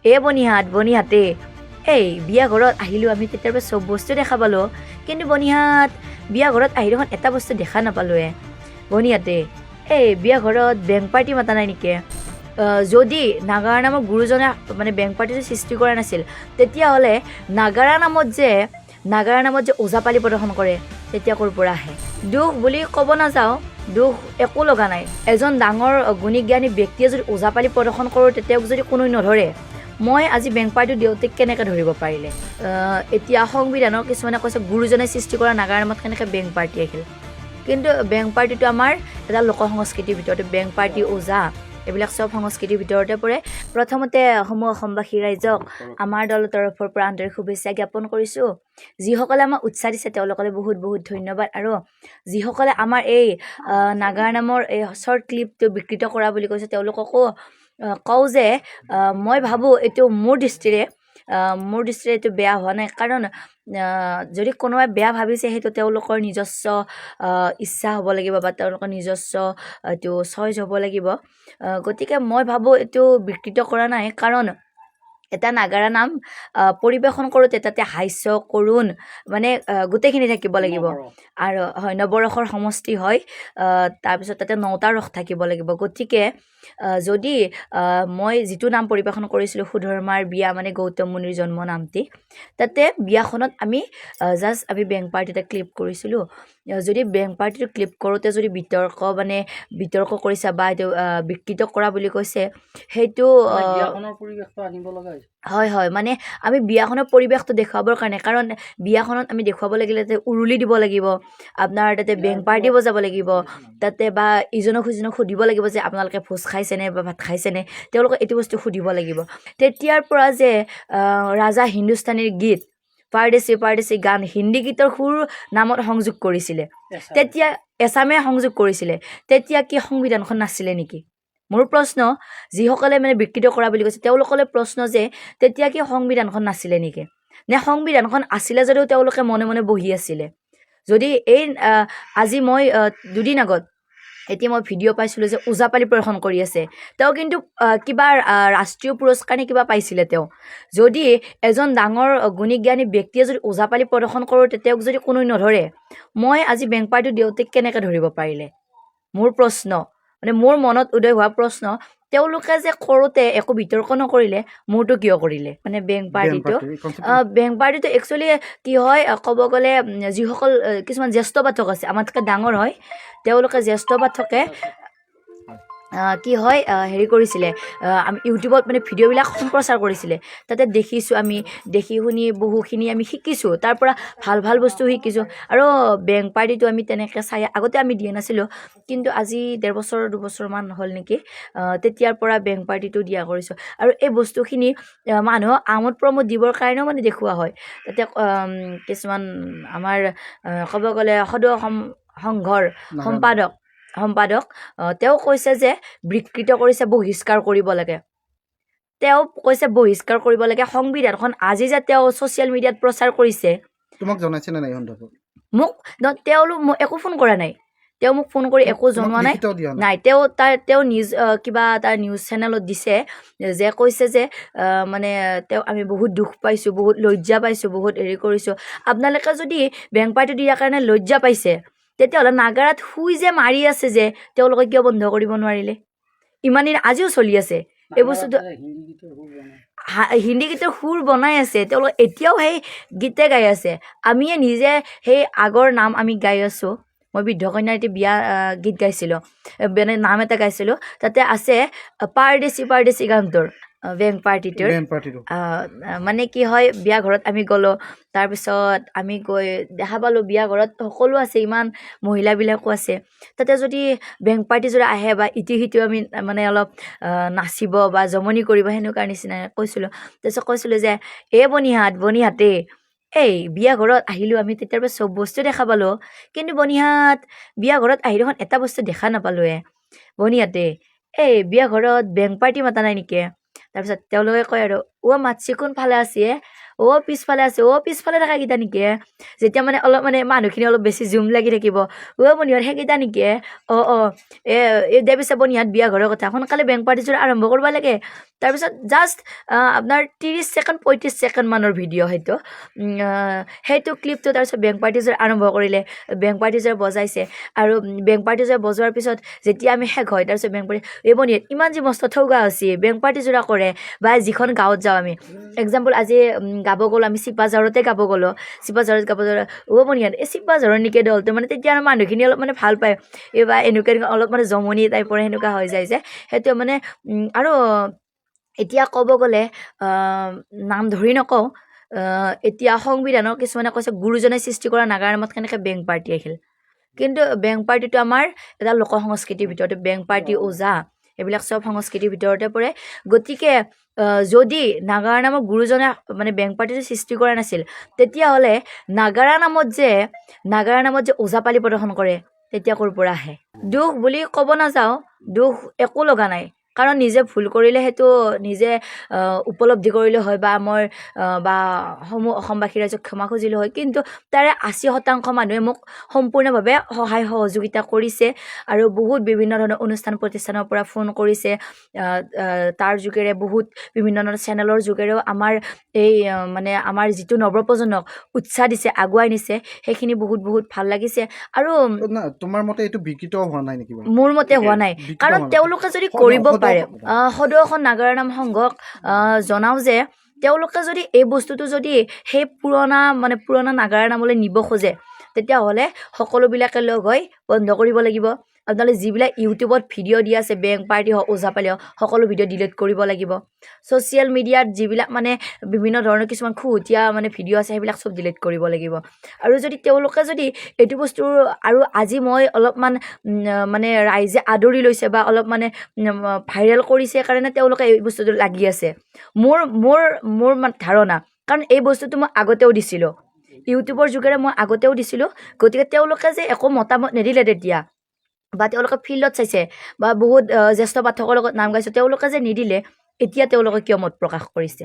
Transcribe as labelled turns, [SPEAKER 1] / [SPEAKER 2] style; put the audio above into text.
[SPEAKER 1] এই বনিহাত বনিহাতে, এই বিয়া ঘৰত আহিলোঁ আমি, তেতিয়াৰ পৰা চব বস্তু দেখা পালোঁ। কিন্তু বনিহাত, বিয়া ঘৰত আহি দেখোন এটা বস্তু দেখা নাপালোৱে। বনিহাতে, এই বিয়া ঘৰত বেংক পাৰ্টি মাতা নাই নেকি? যদি নাগাৰা নামৰ গুৰুজনে মানে বেংক পাৰ্টিটো সৃষ্টি কৰা নাছিল, তেতিয়াহ'লে নাগাৰা নামত যে ওজাপালি প্ৰদৰ্শন কৰে, তেতিয়া ক'ৰ পৰা আহে? দুখ বুলি ক'ব নাযাওঁ, দুখ একো লগা নাই। এজন ডাঙৰ গুণী জ্ঞানী ব্যক্তিয়ে যদি ওজাপালি প্ৰদৰ্শন কৰোঁতে তেওঁক যদি কোনোৱে নধৰে, মই আজি বেংক পাৰ্টি দিওঁতে কেনেকৈ ধৰিব পাৰিলে? এতিয়া সংবিধানৰ কিছুমানে কৈছে, গুৰুজনে সৃষ্টি কৰা নাগাৰা নামত কেনেকৈ বেংক পাৰ্টি আহিল? কিন্তু বেংক পাৰ্টিটো আমাৰ এটা লোক সংস্কৃতিৰ ভিতৰতে, বেংক পাৰ্টি, ওজা, এইবিলাক চব সংস্কৃতিৰ ভিতৰতে পৰে। প্ৰথমতে সমূহ অসমবাসী ৰাইজক আমাৰ দলৰ তৰফৰ পৰা আন্তৰিক শুভেচ্ছা জ্ঞাপন কৰিছোঁ। যিসকলে আমাক উৎসাহ দিছে, তেওঁলোকলৈ বহুত বহুত ধন্যবাদ। আৰু যিসকলে আমাৰ এই নাগাৰা নামৰ এই শ্বৰ্ট ক্লিপটো বিকৃত কৰা বুলি কৈছে, তেওঁলোককো কওঁ যে মই ভাবোঁ এইটো মোৰ দৃষ্টিৰে এইটো বেয়া হোৱা নাই। কাৰণ যদি কোনোবাই বেয়া ভাবিছে, সেইটো তেওঁলোকৰ নিজস্ব ইচ্ছা হ'ব লাগিব বা তেওঁলোকৰ নিজস্ব এইটো চইচ হ'ব লাগিব। গতিকে মই ভাবোঁ এইটো বিকৃত কৰা নাই, কাৰণ এটা নাগাৰা নাম পৰিৱেশন কৰোঁতে তাতে হাস্য, কৰুণ, মানে গোটেইখিনি থাকিব লাগিব। আৰু হয়, নৱৰসৰ সমষ্টি হয়। তাৰপিছত তাতে নটা ৰস থাকিব লাগিব। গতিকে যদি মই যিটো নাম পৰিৱেশন কৰিছিলোঁ, সুধৰ্মাৰ বিয়া, মানে গৌতম মুনিৰ জন্ম নামটি, তাতে বিয়াখনত আমি জাষ্ট আমি বেংক পাৰ্টি এটা ক্লিপ কৰিছিলোঁ। যদি বেংক পাৰ্টিটো ক্লিপ কৰোঁতে যদি বিতৰ্ক, মানে বিতৰ্ক কৰিছে বা এইটো বিকৃত কৰা বুলি কৈছে, সেইটো
[SPEAKER 2] বিয়াখনৰ পৰিৱেশটো আনিব লগা হৈছে।
[SPEAKER 1] হয়, মানে আমি বিয়াখনৰ পৰিৱেশটো দেখুৱাবৰ কাৰণে, কাৰণ বিয়াখনত আমি দেখুৱাব লাগিলে তাতে উৰুলি দিব লাগিব, আপোনাৰ তাতে বেংক পাৰ্টি বজাব লাগিব তাতে, বা ইজনক সিজনক সুধিব লাগিব যে আপোনালোকে ভোজ খাইছেনে বা ভাত খাইছেনে, তেওঁলোকে এইটো বস্তু সুধিব লাগিব। তেতিয়াৰ পৰা যে ৰাজা হিন্দুস্তানীৰ গীত পাৰদেশী পাৰদেশী গান, হিন্দী গীতৰ সুৰ নামত সংযোগ কৰিছিলে, তেতিয়া এছামে সংযোগ কৰিছিলে, তেতিয়া কি সংবিধানখন নাছিলে নেকি? মোৰ প্ৰশ্ন, যিসকলে মানে বিকৃত কৰা বুলি কৈছে, তেওঁলোকলৈ প্ৰশ্ন যে তেতিয়া কি সংবিধানখন নাছিলে নেকি, নে সংবিধানখন আছিলে যদিও তেওঁলোকে মনে মনে বহি আছিলে? যদি এই আজি মই দুদিন আগত এতিয়া মই ভিডিঅ' পাইছিলোঁ যে ওজাপালি প্ৰদৰ্শন কৰি আছে তেওঁ, কিন্তু কিবা ৰাষ্ট্ৰীয় পুৰস্কাৰ নে কিবা পাইছিলে তেওঁ। যদি এজন ডাঙৰ গুণী জ্ঞানী ব্যক্তিয়ে যদি ওজাপালি প্ৰদৰ্শন কৰোঁতে তেওঁক যদি কোনোৱে নধৰে, মই আজি বেংক পাৰ্টি দিওঁতে কেনেকৈ ধৰিব পাৰিলে? মোৰ প্ৰশ্ন, মানে মোৰ মনত উদয় হোৱা প্ৰশ্ন, তেওঁলোকে যে কৰোঁতে একো বিতৰ্ক নকৰিলে, মোৰটো কিয় কৰিলে? মানে বেংক পাৰ্টিটো, বেংক পাৰ্টিটো একচুৱেলি কি হয়, ক'ব গ'লে যিসকল কিছুমান জ্যেষ্ঠ পাঠক আছে, আমাতকৈ ডাঙৰ হয়, তেওঁলোকে জ্যেষ্ঠ পাঠকে কি হয়, হেৰি কৰিছিলে, আমি ইউটিউবত মানে ভিডিঅ'বিলাক সম্প্ৰচাৰ কৰিছিলে। তাতে দেখিছোঁ, আমি দেখি শুনি বহুখিনি আমি শিকিছোঁ, তাৰ পৰা ভাল ভাল বস্তু শিকিছোঁ। আৰু বেংক পাৰ্টিটো আমি তেনেকৈ চাই আগতে আমি দিয়া নাছিলোঁ, কিন্তু আজি ডেৰ বছৰ 2 বছৰমান হ'ল নেকি, তেতিয়াৰ পৰা বেংক পাৰ্টিটো দিয়া কৰিছোঁ। আৰু এই বস্তুখিনি মানুহক আমোদ প্ৰমোদ দিবৰ কাৰণেও মানে দেখুওৱা হয়। তাতে কিছুমান আমাৰ ক'ব গ'লে সদৌ অসম সংঘৰ সম্পাদক তেওঁ কৈছে যে বিকৃত কৰিছে, বহিষ্কাৰ কৰিব লাগে। তেওঁ কৈছে বহিষ্কাৰ কৰিব লাগে। সংবিধানখন আজি যে তেওঁ ছ'চিয়েল মিডিয়াত প্ৰচাৰ কৰিছে।
[SPEAKER 3] তোমাক জনাইছে নে নাই এই সন্দৰ্ভত?
[SPEAKER 1] মোক তেওঁলোক মোক একো ফোন কৰা নাই। তেওঁ মোক ফোন কৰি একো
[SPEAKER 3] তোমাক
[SPEAKER 1] জনোৱা নাই।
[SPEAKER 3] লিখিত দিয়া নাই?
[SPEAKER 1] নাই, তেওঁ নিউজ কিবা এটা নিউজ চেনেলত দিছে যে কৈছে যে মানে তেওঁ আমি বহুত দুখ পাইছোঁ, বহুত লজ্জা পাইছোঁ, বহুত হেৰি কৰিছোঁ। আপোনালোকে যদি বেংক পাৰ্টি দিয়াৰ কাৰণে লজ্জা পাইছে, তেতিয়াহ'লে নাগাৰাত শুই যে মাৰি আছে যে, তেওঁলোকে কিয় বন্ধ কৰিব নোৱাৰিলে? ইমান দিন আজিও চলি আছে এই বস্তুটো।
[SPEAKER 2] হিন্দী গীতৰ সুৰ বনাই।
[SPEAKER 1] হিন্দী গীতৰ সুৰ বনাই আছে, তেওঁলোক এতিয়াও সেই গীতে গাই আছে। আমিয়ে নিজে সেই আগৰ নাম আমি গাই আছোঁ। মই বৃদ্ধ কন্যাৰ এতিয়া বিয়া গীত গাইছিলোঁ, মানে নাম এটা গাইছিলোঁ, তাতে আছে পাৰদেশী পাৰদেশী গানটোৰ বেংক পাৰ্টিটোৰ।
[SPEAKER 3] বেণ্ড পাৰ্টিটো।
[SPEAKER 1] মানে কি হয়, বিয়া ঘৰত আমি গ'লোঁ, তাৰপিছত আমি গৈ দেখা পালোঁ বিয়া ঘৰত সকলো আছে, ইমান মহিলাবিলাকো আছে। তাতে যদি বেংক পাৰ্টি যদি আহে বা ইটো সিটো আমি মানে অলপ নাচিব বা জমনি কৰিব, সেনেকুৱা নিচিনা কৈছিলোঁ। তাৰপিছত কৈছিলোঁ যে এই বনিহাত বনিহাতে, এই বিয়া ঘৰত আহিলোঁ আমি, তেতিয়াৰ পৰা চব বস্তু দেখা পালোঁ। কিন্তু বনিহাত, বিয়া ঘৰত আহি দেখোন এটা বস্তু দেখা নাপালোৱে। বনিহাতে, এই বিয়া ঘৰত বেংক পাৰ্টি মাতা নাই নেকি? তাৰপিছত তেওঁলোকে কয় আৰু অ' মাতছি কোনফালে আছে, অ' পিছফালে আছে, অ' পিছফালে থকা কেইটা নেকি? যেতিয়া মানে অলপ মানে মানুহখিনি অলপ বেছি জুম লাগি থাকিব, অ' বনিহঁত সেইকেইটা নেকি? অঁ অঁ এই দে পিছে বনিহাত বিয়া ঘৰৰ কথা সোনকালে বেংক পাৰ্টিযোৰ আৰম্ভ কৰিব লাগে। তাৰপিছত জাষ্ট আপোনাৰ 30 ছেকেণ্ড 35 ছেকেণ্ডমানৰ ভিডিঅ' সেইটো, সেইটো ক্লিপটো। তাৰপিছত বেংক পাৰ্টিযোৰ আৰম্ভ কৰিলে, বেংক পাৰ্টিযোৰ বজাইছে, আৰু বেংক পাৰ্টিযোৰ বজোৱাৰ পিছত যেতিয়া আমি শেষ হয়, তাৰপিছত বেংক পাৰ্টি এই বনিহাত ইমান যে মস্ত ঠৌগা হৈছে বেংক পাৰ্টিযোৰা কৰে। বা যিখন গাঁৱত যাওঁ আমি, এক্সাম্পল আজি গাব গ'লোঁ আমি চিপাঝাৰতে গাব গ'লোঁ, চিপাঝাৰত গাব গ'লোঁ, অ' বনিহাত এই চিপাঝাৰৰ নেকি দলটো, মানে তেতিয়া আৰু মানুহখিনি অলপ মানে ভাল পায়, এই বা এনেকুৱা এনেকুৱা অলপ মানে জমনি টাইপৰ সেনেকুৱা হৈ যায় যে সেইটো মানে। আৰু এতিয়া ক'ব গ'লে নাম ধৰি নকওঁ, এতিয়া সংবিধানৰ কিছুমানে কৈছে গুৰুজনে সৃষ্টি কৰা নাগাৰা নামত কেনেকৈ বেংক পাৰ্টি আহিল, কিন্তু বেংক পাৰ্টিটো আমাৰ এটা লোক সংস্কৃতিৰ ভিতৰতে, বেংক পাৰ্টি ওজা এইবিলাক চব সংস্কৃতিৰ ভিতৰতে পৰে। গতিকে যদি নাগাৰা নামৰ গুৰুজনে মানে বেংক পাৰ্টিটো সৃষ্টি কৰা নাছিল, তেতিয়াহ'লে নাগাৰা নামত যে ওজাপালি প্ৰদৰ্শন কৰে তেতিয়া ক'ৰ পৰা আহে? দুখ বুলি ক'ব নাযাওঁ, দুখ একো লগা নাই, কাৰণ নিজে ভুল কৰিলে সেইটো নিজে উপলব্ধি কৰিলে হয়, বা মই বা সমূহ অসমবাসী ৰাইজক ক্ষমা খুজিলোঁ হয়। কিন্তু তাৰে 80% মানুহে মোক সম্পূৰ্ণভাৱে সহায় সহযোগিতা কৰিছে, আৰু বহুত বিভিন্ন ধৰণৰ অনুষ্ঠান প্ৰতিষ্ঠানৰ পৰা ফোন কৰিছে, তাৰ যোগেৰে বহুত বিভিন্ন ধৰণৰ চেনেলৰ যোগেৰেও আমাৰ এই মানে আমাৰ যিটো নৱপ্ৰজন্মক উৎসাহ দিছে, আগুৱাই নিছে, সেইখিনি বহুত বহুত ভাল লাগিছে। আৰু
[SPEAKER 3] তোমাৰ মতে এইটো বিকৃত হোৱা নাই নেকি?
[SPEAKER 1] মোৰ মতে হোৱা নাই, কাৰণ তেওঁলোকে যদি কৰিব পাৰে। সদৌ অসম নাগাৰা নাম সংঘক জনাওঁ যে তেওঁলোকে যদি এই বস্তুটো যদি সেই পুৰণা মানে পুৰণা নাগাৰা নামলৈ নিব খোজে, তেতিয়াহ'লে সকলোবিলাকে লগ হৈ বন্ধ কৰিব লাগিব। আপোনালোকে যিবিলাক ইউটিউবত ভিডিঅ' দি আছে, বেংক পাৰ্টি হওক ওজাপালি হওক, সকলো ভিডিঅ' ডিলিট কৰিব লাগিব। ছ'চিয়েল মিডিয়াত যিবিলাক মানে বিভিন্ন ধৰণৰ কিছুমান খুহুতীয়া মানে ভিডিঅ' আছে, সেইবিলাক চব ডিলিট কৰিব লাগিব। আৰু যদি তেওঁলোকে যদি এইটো বস্তুৰ, আৰু আজি মই অলপমান মানে ৰাইজে আদৰি লৈছে বা অলপ মানে ভাইৰেল কৰিছে কাৰণে তেওঁলোকে এই বস্তুটো লাগি আছে, মোৰ মোৰ মোৰ ধাৰণা, কাৰণ এই বস্তুটো মই আগতেও দিছিলোঁ, ইউটিউবৰ যোগেৰে মই আগতেও দিছিলোঁ। গতিকে তেওঁলোকে যে একো মতামত নিদিলে তেতিয়া, বা তেওঁলোকে ফিল্ডত চাইছে বা বহুত জ্যেষ্ঠ পাঠকৰ লগত নাম গাইছোঁ, তেওঁলোকে যে নিদিলে, এতিয়া তেওঁলোকে কিয় মত প্ৰকাশ কৰিছে?